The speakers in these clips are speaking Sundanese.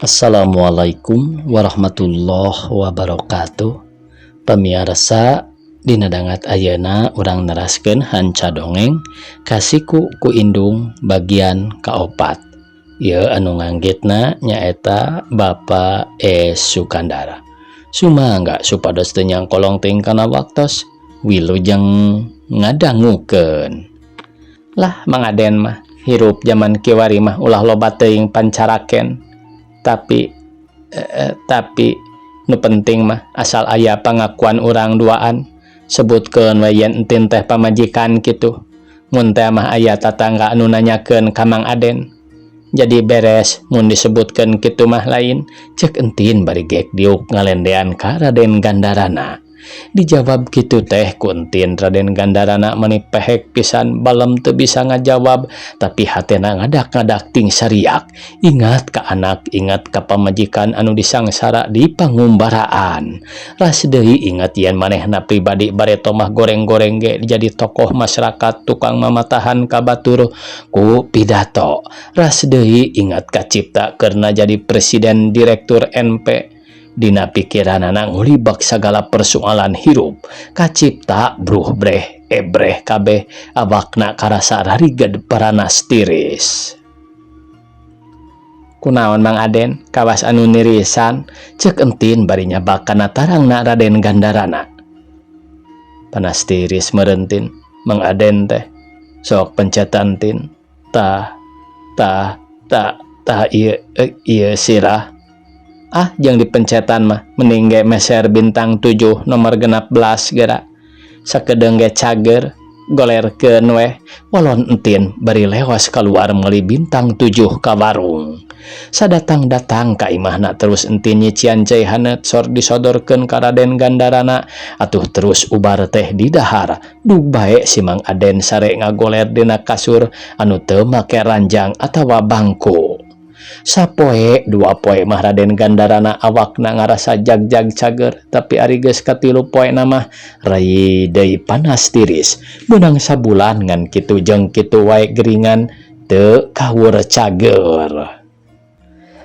Assalamualaikum warahmatullahi wabarakatuh. Pamiarsa, dina dangat ayeuna urang neraskeun hanca dongeng Kasiku ku Indung bagian kaopat. Ieu anu nganggitna nyaeta Bapak E Sukandar. Sumangga supados teu nyangkolong teuing kana waktos, wilujeng ngadangukeun. Lah, Mang Aden mah hirup zaman kiwari mah ulah loba teuing pancaraken, tapi tapi nu penting mah asal aya pangakuan urang duaan. Sebutkeun we yen entin teh pamajikan kitu. Mun teh mah aya tatangga anu nanyakeun ka Mang Aden, jadi beres mun disebutkeun kitu mah. Lain, cek entin bari gek diuk ngalendean ka Raden Gandarana. Dijawab kitu teh ku entin, Raden Gandarana meni pehek pisan, balem teu bisa ngajawab, tapi hatena ngadak-ngadak ting sariak, ingat ka anak, ingat ka pamajikan anu disangsara di pangumbaraan. Ras deui ingat yen manehna pribadi bareto mah goreng-goreng ge jadi tokoh masyarakat, tukang mamatahan ka batur ku pidato. Ras deui ingat kacipta karena jadi presiden direktur NP. Dina pikiranana ngulibak sagala persoalan hirup, kacipta bruh breh ebreh kabeh, awakna karasa rariged, paranas tiris. "Kunaon, Mang Aden, kawas anu nirisan?" cek entin bari nyabak kana tarangna Raden Gandarana. "Panas tiris meureun, Tin. Mang Aden teh sok pencetan, Tin. Tah, tah, tah, tah, ieu ieu sirah. Ah, jang dipencetan mah mending ge meser Bintang 7 nomor 16 geura, sakedeung ge cager, golerkeun weh," walon entin bari lewas keluar meuli Bintang 7 ka warung. Sadatang-datang ka imahna, terus entin nyician cai haneut sor disodorkeun ka Raden Gandarana. Atuh terus ubar teh didahar. Dug bae si Mang Aden sare ngagoler dina kasur anu teu make ranjang atawa bangku. Sapoe dua poe mah Raden Gandarana awakna ngarasa jag-jag cager, tapi ari geus katilu poe mah rai deui panas tiris. Beunang sabulan ngan kitu jeung kitu wae, geringan teu kawur cager.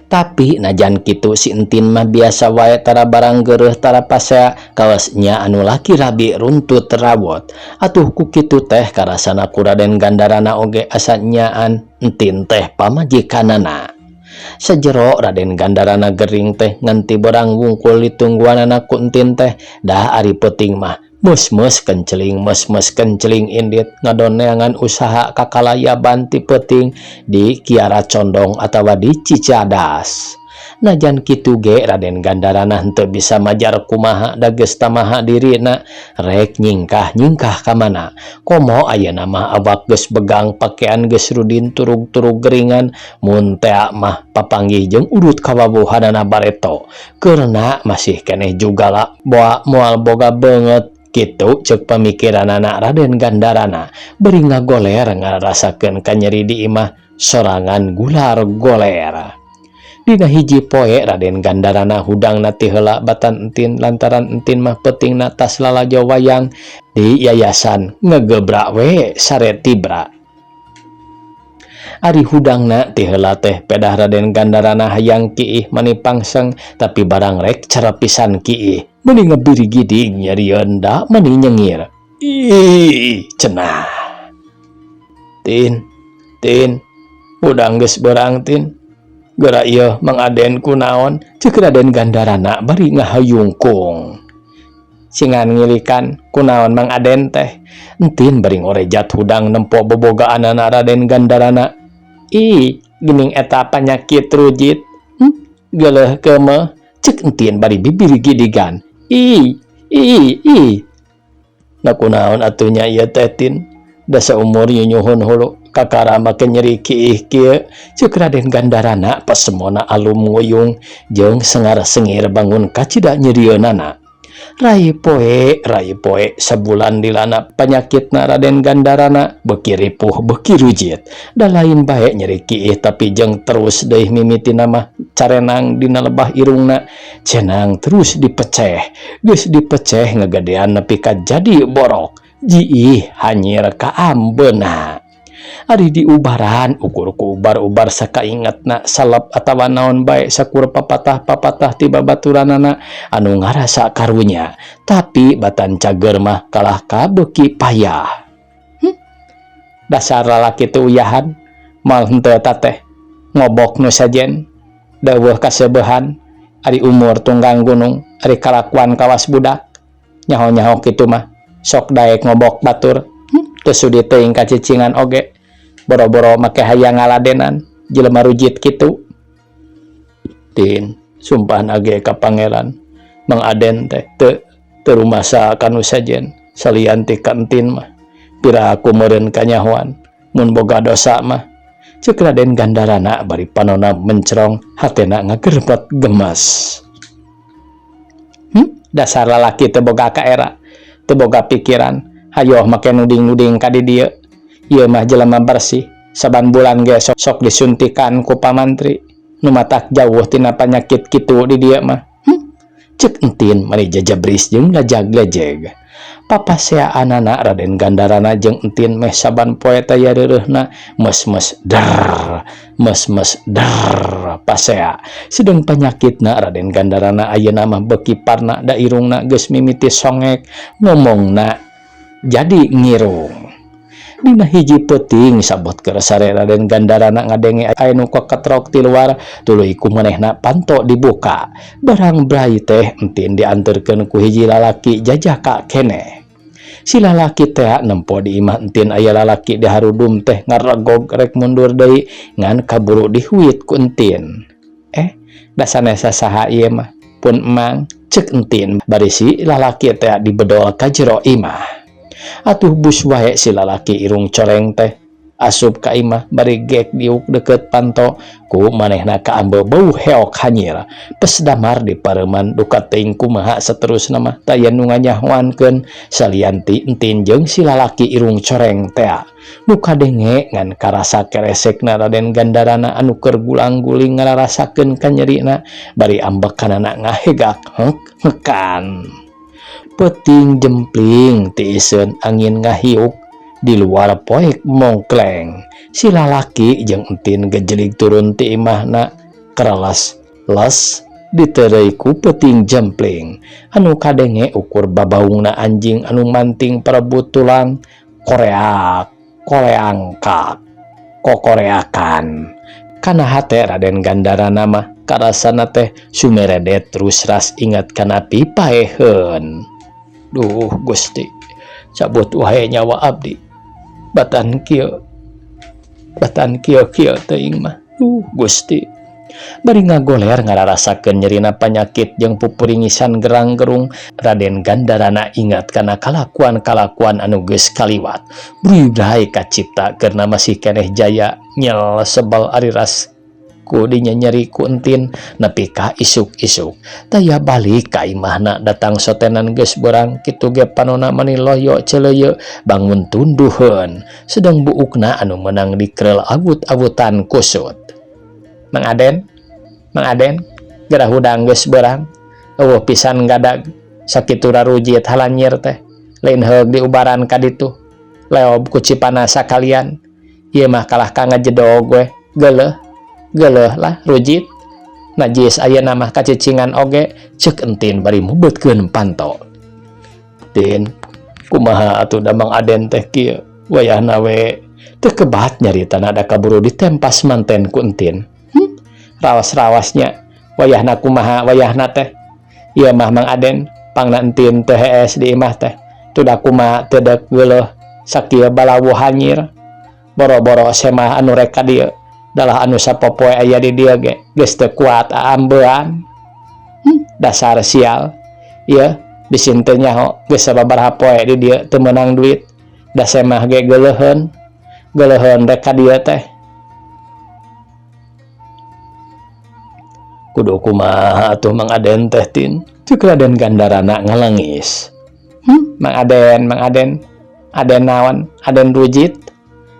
Tapi najan kitu si entin mah biasa wae, tara barang geureuh, tara pasea, kawas nya anu laki rabi runtut rawot. Atuh ku kitu teh karasana ku Raden Gandarana oge asa nyaan entin teh pamajikanana. Sajero Raden Gandarana gering teh nganti berang wungkul ditungguanana ku entin teh. Dah ari peuting mah mus-mus kenceling, mus-mus kenceling indit ngadoneangan usaha kakalayaban ti peuting di Kiara Condong atawa di Cicadas. Najan kitu ge Raden Gandarana henteu bisa majar kumaha, da geus tamaha dirina rek nyingkah nyingkah ka mana. Komo ayeuna mah awak geus begang, pakean geus rudin turug-turug geringan. Mun tea mah papanggih jeung urut kawawuhanana bareto, keurna masih keneh jugala boa moal boga beungeut. Kitu ceuk pamikiranana Raden Gandarana bari ngagoler ngarasakeun kanyeri di imah sorangan gular goler. Dina hiji poe Raden Gandarana hudangna ti heula batan entin, lantaran entin mah peutingna tas lalajo wayang di yayasan, ngegebrak we sare tibra. Ari hudangna ti heula teh pedah Raden Gandarana hayang kiih mani pangseng, tapi barang rek cara pisan kiih meuni ngebirigiding, nyerieun da mani nyengir. "Ih," cenah. "Tin, Tin, hudang geus beurang, Tin. Geura ieu Mang Aden kunaon?" ceuk Raden Gandarana bari ngahayungkung. "Cingan ngilikan kunaon Mang Aden teh?" Entin bari ngorejat hudang nempo bobogaanana Raden Gandarana. "Ih, geuning eta panyakit rujit. Geuleuh keumeuh," cek entin bari bibir gidigan. "Ih, ih, ih. Na kunaon atuh nya ieu teh, Tin? Da saumur nyunyuhun hulu kakara make nyeri kiih kieu," ceuk Raden Gandarana pasemona alum nguyung jeung sengar-sengir bangun kacida nyerieunana. Rai poe, rai poe, sabulan dilana panyakitna Raden Gandarana beuki ripuh, beuki rujit. Da lain bae nyeri kiih, tapi jeung terus deui mimitina mah carenang dina lebah irungna, cenang terus dipeceh. Geus dipeceh ngagedean nepi ka jadi borok. Jiih hanyir kaambeuna. Ari diubaran ukur ku ubar-ubar sakaingetna salep atawa naon bae sakur papatah-papatah ti babaturanana anu ngarasa karunya tapi batan cager mah kalah ka beuki payah. Huh. Dasar lalaki teu uyahan moal henteu tateh ngobok nu sajen deueuh kaseubehan ari umur tunggang gunung ari kalakuan kawas budak. Nyaho-nyaho kitu mah sok daek ngobok batur teu sudi teuing ka cicingan oge boro-boro make hayang ngaladenan jelema rujit kitu. Tin, sumpah age ka pangeran Mang Aden teh teu teu rumasa ka nu sejen salian ti ka entin mah pira aku meureun kanyahoan mun boga dosa mah ceuk Raden Gandarana bari panona mencerong hatena ngagerbet gemes. Dasar lalaki teu boga kaera teu boga pikiran hayoh make nuding-nuding ka di dieu ieu mah jelema bersih saban bulan ge sok disuntikan ku pamantri nu matak jauh tina panyakit kitu di dieu mah. Cek entin mani jajabris jeung lajag-lejeg. Papaseaanana Raden Gandarana jeung entin meh saban poe taya reureuhna mes-mes der mes-mes der pasea. Sedeng panyakitna Raden Gandarana ayeuna mah beuki parna da irungna geus mimiti songek ngomongna jadi ngirung. Dina hiji peuting sabot keur sare Raden Gandarana ngadenge aya nu kaketrok ti luar tuluy ku manehna panto dibuka. Barang brai teh entin dianterkeun ku hiji lalaki jajaka keneh. Si lalaki tea nempo di imah entin aya lalaki diharudum teh ngaregog rek mundur deui ngan kaburu dihuit ku entin. Da sanes saha ieu mah pun emang cek entin bari si lalaki tea dibedol ka jero imah. Atuh bus wae si lalaki irung coreng teh asup ka imah bari gek diuk deukeut panto ku manehna kaambe bau heok hanyir pes damar di pareuman duka teuing kumaha saterusna mah taya nu nganyahoankeun salian ti entin jeung si lalaki irung coreng tea nu kadenge ngan karasa keresekna Raden Gandarana anu keur gulang-guling ngararasakeun kanyerina bari ambekanana ngahegak hek hekan. Peuting jempling tiiseun angin ngahiuk di luar poek mongkleng. Si lalaki jeung entin gejelig turun ti imahna kereles les ditereuy ku peuting jempling anu kadenge ukur babaungna anjing anu manting perebut tulang koreak koreangkak kokoreakan. Kana hate Raden Gandarana mah karasana teh sumeredet terus ras ingat kana pipaeheun. Duh Gusti, cabut wae nyawa abdi. Batan kieu batan kieu-kieu teuing mah. Duh Gusti. Bari ngagoler ngararasakeun nyerina panyakit jeung pupuringisan gerang-gerung, Raden Gandarana ingat kana kalakuan-kalakuan anu geus kaliwat. Bribrai kacipta keurna masih keneh jaya nyel sebel ari ras ku dinyanyeri ku entin nepi ka isuk-isuk. Taya balik ka imahna datang sotenan geus beurang kitu ge panona mani loyo celeuyeu bangun tunduheun sedeng buukna anu meunang dikereul awut-awutan kusut. Mang Aden, Mang Aden, gerah hudang geus beurang eueuh pisan gadag sakitu rarujit halanyir teh lain heug diubaran ka ditu leob ku cipana sakalian ieu mah kalah ka ngajedog we geuleuh geuleuh lah rujit najis ayeuna mah kacicingan oge ceuk entin bari mubetkeun panto. Tin, kumaha atuh da Mang Aden teh kieu wayahna we teu kebat nyaritana da kaburu ditempas manten ku entin. Rawas-rawasnya wayahna kumaha wayahna teh ieu mah Mang Aden pangna entin teu hees di imah teh tuda kumaha teu deuk geuleuh sakieu balawuh hanyir boro-boro semah anu rek ka dieu dalah anu sapopoe aya di dieu ge geus teu kuat aambean. Dasar sial ieu bisin teu nyaho geus sababaraha poe di dieu teu meunang duit da semah ge geuleuheun geuleuheun rek ka dieu teh. Kudu kumaha atuh Mang Aden teh tin ceuk Raden Gandarana ngalengis. Mang Aden, Mang Aden, Aden naon? Aden rujit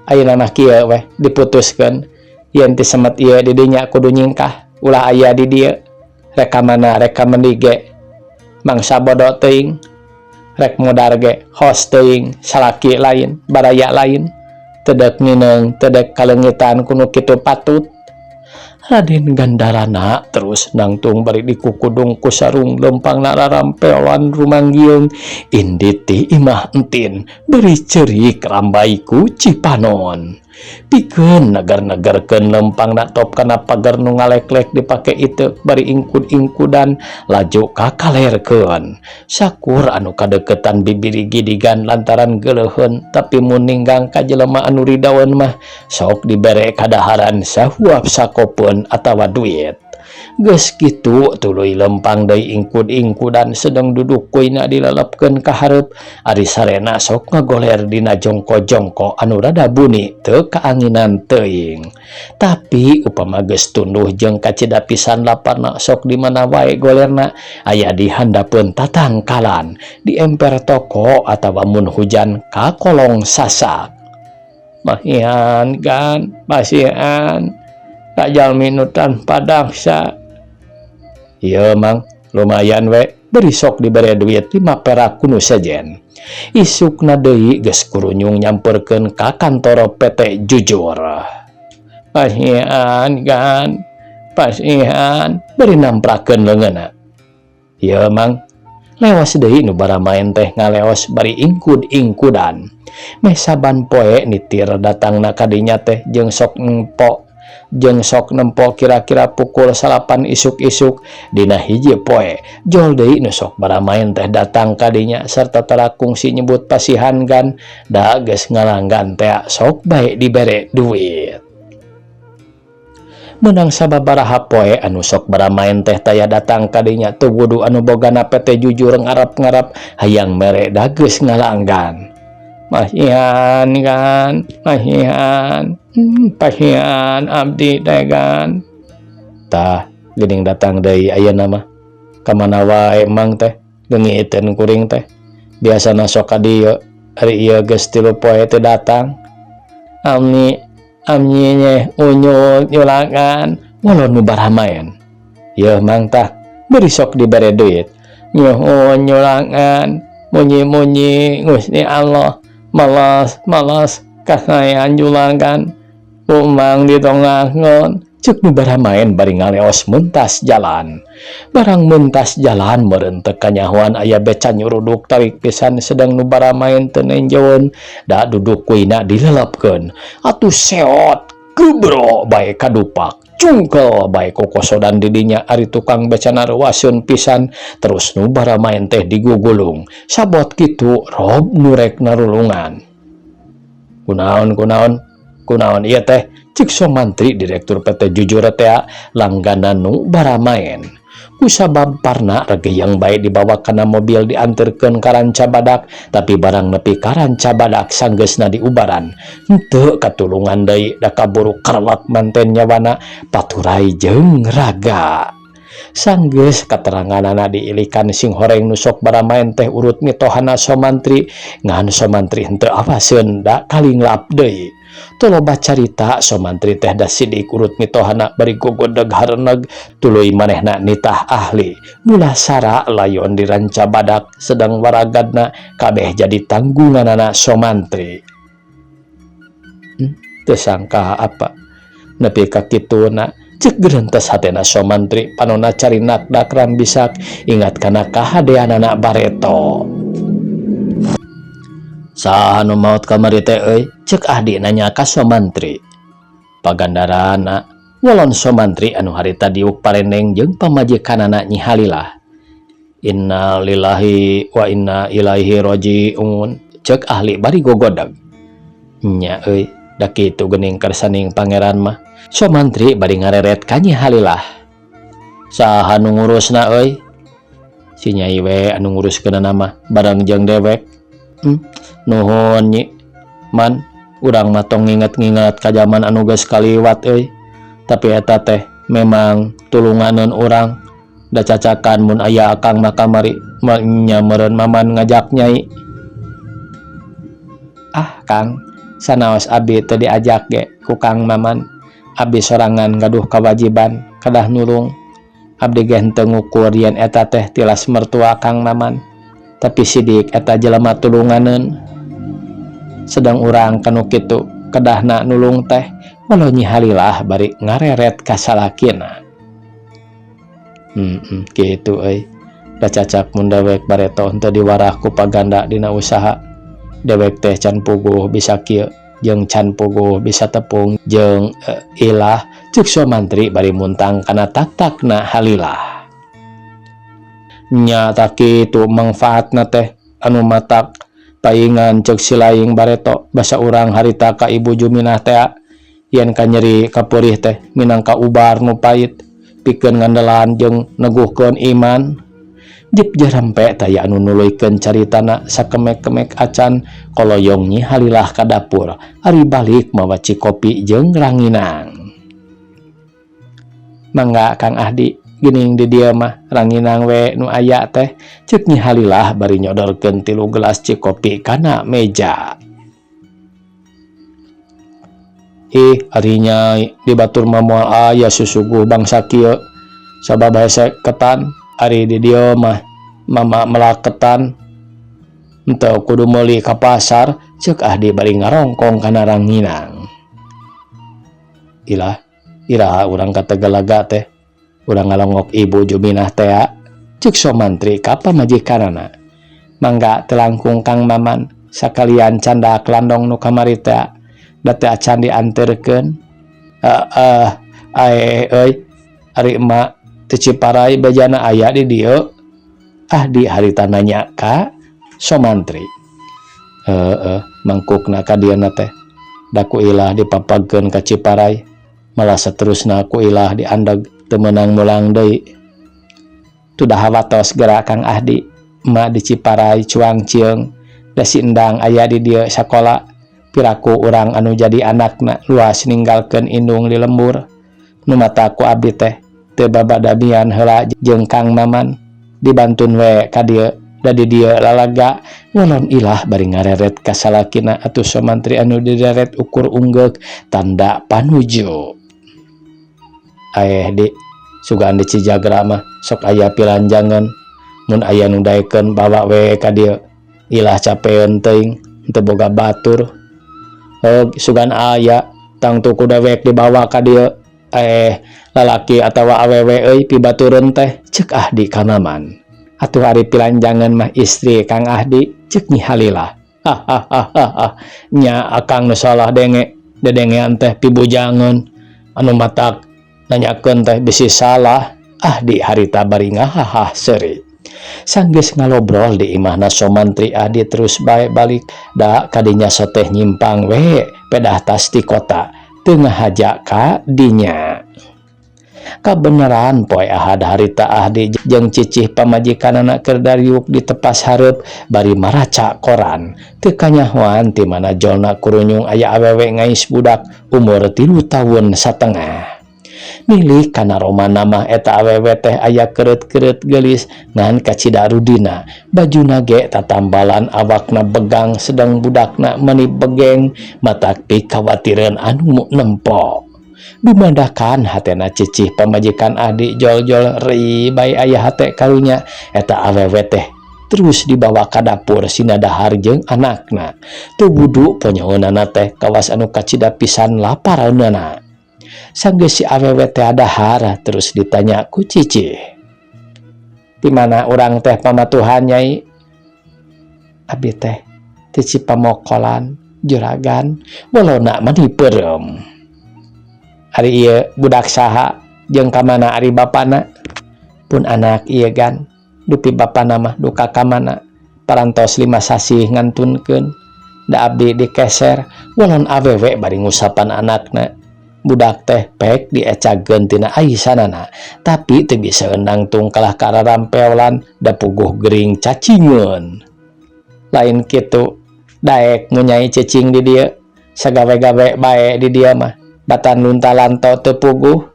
ayeuna mah kieu weh diputuskeun yen ti semet ieu di dinya kudu nyingkah ulah aya di dieu rek ka mana rek ka mendi ge mangsa bodo teuing rek modar ge hos teuing salaki lain baraya lain. Teu dek ngineung, teu dek kaleungitan ku nu kitu patut. Raden Gandarana terus nangtung bari dikukudung ku sarung lempangna rarampelan rumanggieung indit ti imah Entin bari ceurik rambay ku Cipanon. Pikeun neger-negerkeun lempangna top kana pager nu ngaleklek dipake iteuk bari ingkud-ingkudan laju kakalerkeun. Sakur anu kadeukeutan bibiri gidigan lantaran geuleuheun tapi mun ninggang ka jelema anu ridaeun mah sok dibere kadaharan sahuap sakopeun atawa duit. Geus kitu tuluy lempang deui ingkud-ingkudan sedeng duduk kuina dilelepkeun ka hareup ari sarena sok ngagoler dina jongko-jongko anu rada buni teu kaanginan teuing. Tapi upama geus tunduh jeung kacida pisan laparna sok di mana wae golerna aya di handapeun tatangkalan, di emper toko atawa mun hujan ka kolong sasak. Masihan gan, masihan ka jalmi nu tanpa daksa. Ieu Mang, lumayan we, beri sok dibere duit 5 perak ku nu sejen. Isukna deui geus kurunyung nyamperkeun ka kantor PT Jujur. Pasihan gan, pasihan, bari namprakeun leungeunna. Ieu Mang, lewas deui nu baramaen teh ngaleos bari ingkud-ingkudan. Meh saban poe nitir datangna ka dinya teh jeung sok nempo kira-kira pukul 9 isuk-isuk dina hiji poe. Jol deui nu sok baramaen teh datang ka dinya sarta tara kungsi nyebut pasihan gan da geus ngalanggan tea sok bae dibere duit. Meunang sababaraha poe anu sok baramaen teh taya datang ka dinya teu wudu anu bogana PT Jujur ngarap-ngarap hayang mere da geus ngalanggan. Masihan gan, masihan, pasihan abdi teh gan. Tah, geuning datang deui ayeuna mah. Ka mana wae Mang teh, leungiteun kuring teh. Biasana sok ka dieu, ari ieu geus 3 poe teu datang. Amni, amni nyeh unyul nyulakan, walau nu baramaen. Yeuh Mang tah, beri sok dibere duit. Nyuhun nyulangan, munyi-munyi Gusti Allah. Malas, malas, kasayan julagan. Umang ditongahkeun, cek nu baramaen bari ngaleos mentas jalan. Barang mentas jalan meureun teu kanyahoan aya beca nyuruduk tarik pisan sedang nu baramaen teu nenjoeun da duduk kuina dilelepkeun. Atuh seot, gebro bae kadupak. Cungkel bae kokosodan didinya ari tukang becana reuaseun pisan terus nu baramaen teh digugulung. Sabot kitu rob nu rek narulungan. Kunaon kunaon kunaon ieu teh cek Somantri direktur PT Jujur tea langganan nu baramaen. Kusabab parna regeyang bae dibawa kana mobil dianterkeun ka Ranca Badak tapi barang nepi ka Ranca Badak sanggeusna diubaran henteu katulungan deui da kaburu kerlek manten nyawana paturai jeung raga. Sanggeus kateranganana diilikan sing horeng nu sok baramaen teh urut mitohana Somantri ngan Somantri henteu awaseun da kalinglap deui. Teu loba carita Somantri teh da sidik urut mitohana bari gogodeg hareneg tuluy manehna nitah ahli. Mulasara layon di Ranca Badak sedang waragadna kabeh jadi tanggunganana Somantri. Teu sangka apa nepi ka kituna cek gerentes hatena Somantri panona carinak dak rambisak ingat kana kahadeanana bareto. Saha nu maot kamari teh euy? Cek Ahdi nanya ka Somantri. Pagandarana walon Somantri anu harita diuk parendeng jeung pamajikanana Nyi Halilah. Innalillahi wa inna ilaihi rajiun cek ahli bari gogodeg. Nya euy, da kitu geuning kersaning pangeran mah. Somantri bari ngareret ka Nyi Halilah. Saha nu ngurusna euy? Si Nyai we anu nguruskeunana mah bareng jeung dewek. Nuhun Nyi. Man, urang mah tong nginget-nginget ka jaman anu geus kaliwat euy. Tapi eta teh memang tulunganeun urang. Da cacakan mun aya akang mah kamari mah nya meureun Maman ngajak Nyai. Ah Kang, sanaos abi teu diajak ge ku Kang Maman. Abdi sorangan gaduh kawajiban kadah nulung. Abdi ge henteu ngukur yen eta teh tilas mertua Kang Maman. Tapi sidik eta jelema tulunganeun. Sedang urang kanu kitu kedahna nulung teh walau Nyi Halilah bari ngareret ka salakina. Kitu euy, da cacak mun dewek bareto henteu diwarah ku paganda dina usaha. Dewek teh can puguh bisa kieu jeung can puguh bisa tepung jeung ilah, ceuk Somantri bari muntang kana taktakna Halilah. Nya tah kitu mangfaatna teh anu matak paingan ceuk si laing bareto basa urang harita ka Ibu Juminah tea yen kanyeri kapeurih teh minangka ubar nu pait pikeun ngandelan jeung neguhkeun iman. Jep jarampe taya anu nuluykeun caritana sakemek-kemek acan koloyong Nyi Halilah ka dapur ari balik mawa cikopi jeung ranginang. Mangga Kang Ahdi, geuning di dieu mah ranginang we nu aya teh, ceuk Nyi Halilah bari nyodorkeun 3 gelas cikopi kana meja. Ih, ari nyai di batur mah moal aya susuguh bangsa kieu sabab hese ketan. Ari di dieu mah mama melak ketan henteu kudu meuli ka pasar, ceuk Ahdi bari ngarongkong kana ranginang. Ilah, iraha urang ka Tegalaga teh urang ngalongok Ibu Juminah tea, ceuk Somantri ka pamajikanana. Mangga telangkung Kang Maman sakalian candak landong nu kamari tea da teu acan dianterkeun. Heeh, ae euy, ari emak teu Ciparai bejana aya di dieu? Ahdi harita nanya ka Somantri. Heeh, mangkukna ka dieuna teh da ku ilah dipapagkeun ka Ciparai malah saterusna ku ilah diandeg teu meunang mulang deui. Tudah hawatos geura Kang Ahdi, emak di Ciparai cuang cieung da si Endang aya di dieu sakola. Piraku urang anu jadi anakna luas ninggalkeun indung di lembur. Nu mata ku abdi teh teu babadamian heula jeung Kang Maman dibantun we ka dieu da di dieu lalaga, walon ilah bari ngareret ka salakina atuh Somantri anu dideret ukur unggeuk tanda panuju. Aeh di sugan di Cijagra mah sok aya pilanjangan mun aya nu daekeun bawa we ka dieu ilah capeun teuing teu boga batur. Sugan aya tangtu ku dewek dibawa ka dieu lalaki atawa awewe euy pibatureun teh, ceuk Ahdi ka Maman. Atuh ari pilanjangan mah istri Kang Ahdi, ceuk Nyi Halilah. Hahaha, nya akang nu salah denge dedengean teh pibujangeun anu matak nanyakeun teh bisi salah, Ahdi harita bari ngahahah seuri. Sanggeus ngalobrol di imahna Somantri, Ahdi terus bae balik da kadinya soteh nyimpang we pedah tas di kota teu ngahaja ka dinya. Kabeneran poe Ahad harita Ahdi jeung cicih pamajikanana keur dariuk di tepas hareup bari maraca koran. Teu kanyahoan ti mana jolna kurunyung aya awewe ngais budak umur 3 tahun satengah. Milik kana romana mah eta awewe teh aya keret-keret geulis ngan kacida rudina, bajuna ge tatambalan awakna begang sedang budakna meni begeng matak pikawatireun anu nempo. Dumandakan hatena cicih pamajikan Ahdi jol-jol ri bae aya hate karunya eta awewe teh terus dibawa ka dapur sina dahar jeung anakna. Teu wudu ponyahounana teh kawas anu kacida pisan laparaunana. Sanggeus si awewe teh dahar terus ditanya ku cicih. Di mana urang teh pamatuhan nyai? Abi teh ti Cipamokolan juragan walona mani peureum. Ari ieu budak saha jeung ka mana ari bapana? Pun anak ieu gan dupi bapana mah duka ka mana? Parantos 5 sasih ngantunkeun da abdi dikeser walon awewe bari ngusapan anakna. Budak teh pek diecageun tina aisanana tapi teu bisa nangtung kalah ka rarampeolan da puguh gering cacingeun. Lain kitu daek ngunyai cicing di dieu sagawe-gawe bae di dieu mah batan lunta-lanto teu puguh.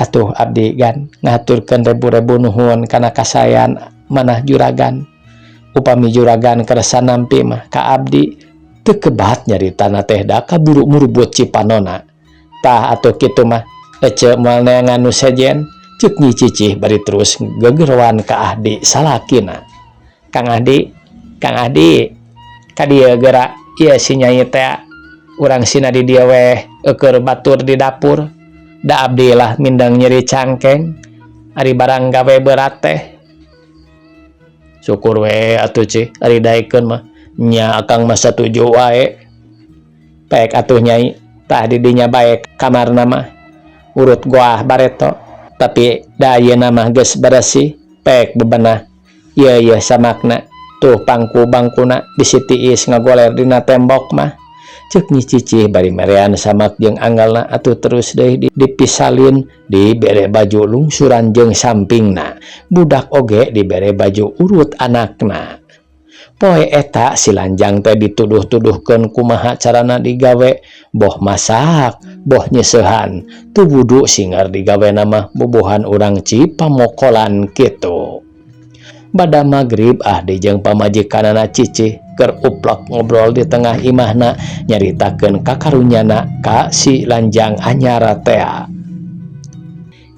Atuh abdi gan ngaturkeun rebu-rebu nuhun kana kasayan manah juragan. Upami juragan kersa nampi mah ka abdi teu kebat nyaritana teh da kaburu murubut cipanona. Tah atuh kitu mah ece moal neangan nu sejen, ceuk Nyi Cicih bari terus gegeroan ka Ahdi salakina. Kang Ahdi, Kang Ahdi, ka dieu geura ieu si nyai teh. Urang sina di dieu weh eueur batur di dapur. Da abdi lah mindeng nyeri cangkeng. Ari barang gawe berat teh. Syukur we atuh Cih, ari daekeun mah. Nya akang mah satuju wae. Pek atuh Nyai, tah di dinya bae kamarna mah. Urut goah bareto, tapi da ayeuna mah geus beresih, pek bebenah. Ieu yeuh samakna, tuh pangku bangkuna bisi tiis ngagoler dina tembok mah. Ceuk Nyi Cicih bari merean samak jeung anggalna atuh terus deui dipisalin dibere baju lungsuran jeung sampingna. Budak oge dibere baju urut anakna. Poe eta si lanjang teh dituduh-tuduhkeun kumaha carana digawe, boh masak, boh nyeseuhan, teu wudu singar digawena mah bubuhan urang Cipamokolan kitu. Bada magrib Ahdi jeung pamajikanana Cicih keur uplek ngobrol di tengah imahna nyaritakeun kakarunyana ka si lanjang anyar tea.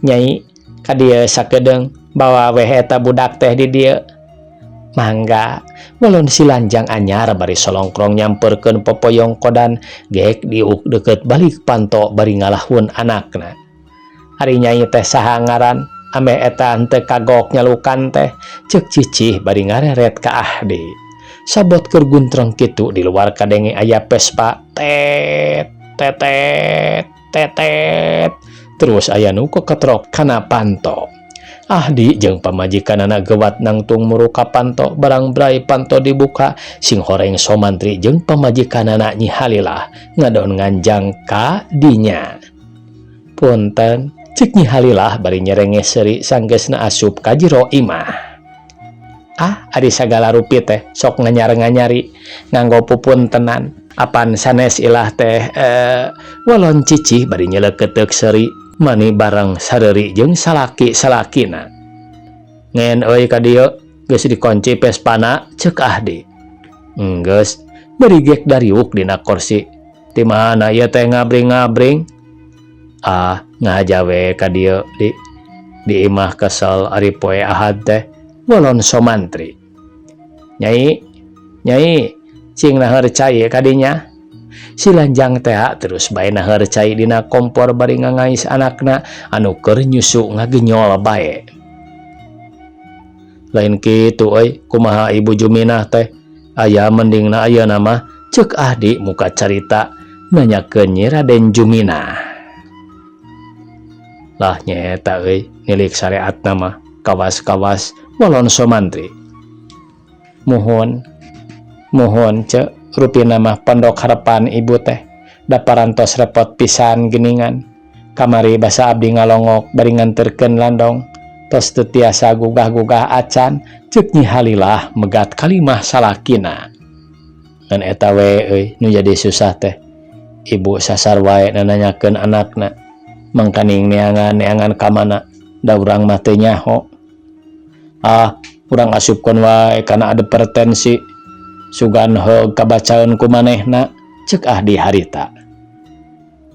Nyai, ka dieu sakedeung bawa weh eta budak teh di dieu. Mangga, walon si lanjang anyar bari solongkrong nyamperkeun popoyong kodan gek diuk deukeut balik panto bari ngalahun anakna. Ari nyai teh saha ngaran? Ameh eta henteu kagok nyalukan teh, ceuk Cicih bari ngareret ka Ahdi. Sabot keur guntreng kitu di luar kadenge aya Vespa tet tetet tetet. Terus aya nu keketrok kana panto. Ahdi jeung pamajikanana gewat nangtung muru ka panto, barang brai panto dibuka sing horeng Somantri jeung pamajikanana Nyi Halilah ngadon nganjang ka dinya. Punten, cek Nyi Halilah bari nyerenge seuri sanggeusna asup ka jero imah. Ah, ari sagala rupi teh sok nganyar-nganyari nganggo pupuntenan. Apan sanes ilah teh walon Cicih bari nyeleuketeuk seuri mani bareng sareuri jeung salaki-salakina. Ngen euy ka dieu geus dikunci Vespana, ceuk Ahdi. Enggeus, bari gek dariuk dina kursi. Ti mana ieu teh ngabring-ngabring? Ah, ngahaja we ka dieu di imah kesel ari poe Ahad teh, walon Somantri. Nyai, nyai, cing naheur cai kadinya. Si lanjang teh terus bae naheur cai dina kompor bari ngangais anakna anu keur nyusu ngagenyol bae. Lain kitu euy, kumaha Ibu Juminah teh? Aya mendingna ayeuna mah, ceuk Ahdi muka carita nanyakeun Nyi Raden Juminah. Lah nyaeta euy, nilik sareatna mah kawas-kawas, walon Somantri. Muhun, muhun ce, rupina mah pondok harapan ibu teh da parantos repot pisan geningan. Kamari basa abdi ngalongok bari nganterkeun landong, tos teu tiasa gugah-gugah acan, ceuk Nyi Halilah megat kalimah salakina. Ngan eta we euy nu jadi susah teh. Ibu sasar wae nananyakeun anakna. Mangkaning neangan-neangan ka mana, da urang mah teu nyaho. Ah, urang asupkeun wae kana advertensi. Sugan heug kabacaeun ku manehna, ceuk Ahdi harita.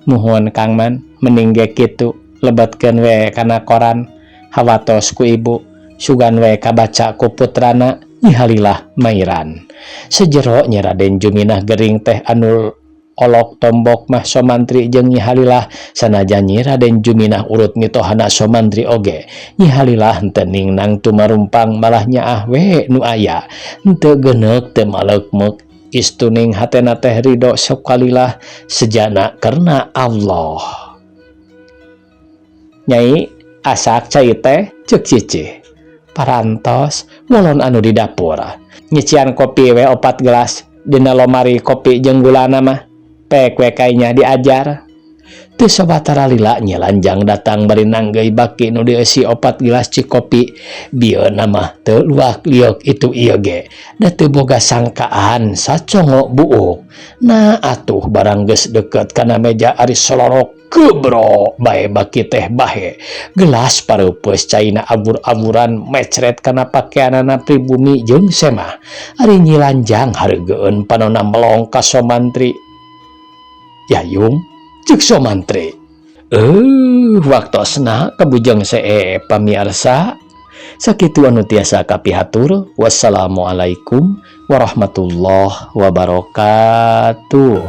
Muhun Kang Man, mending ge kitu, lebetkeun we kana koran, hawatos ku ibu, sugan we kabaca ku putrana, Nyi Halilah mairan. Sejero Nyi Raden Juminah gering teh anu olok tombok mah Somantri jeung Nyi Halilah, sanajan Nyi Raden Juminah urut mitohana Somantri oge. Nyi Halilah henteu ningnang tumarumpang malah nyaah we nu aya. Henteu geuneuk teu maleukmeuk, istuning hatena teh ridho sakalilah sejana karena Allah. Nyai, asak cai teh, ceuk Cicih. Parantos, walon anu di dapur. Nyician kopi we 4 gelas dina lomari kopi jeung gulana mah. Pek we kainya diajar. Teu sawatara lila Nyi Lanjang datang bari nanggeuy baki nu dieusi 4 gelas cikopi. Bieuna mah teu luak lieuk itu ieu ge. Da teu boga sangkaan sacongo buuk. Nah atuh barang geus deukeut kana meja ari solorok kebro bae baki teh bahe. Gelas pareupeus caina abur-aburan mecret kana pakeanana pribumi jeung semah. Ari Nyi Lanjang hareugeun panona melong ka Somantri. Yayung, ceuk Somantri. Waktosna kabujeng see pamiarsa. Sakitu anu tiasa kapihatur. Wassalamualaikum warahmatullahi wabarakatuh.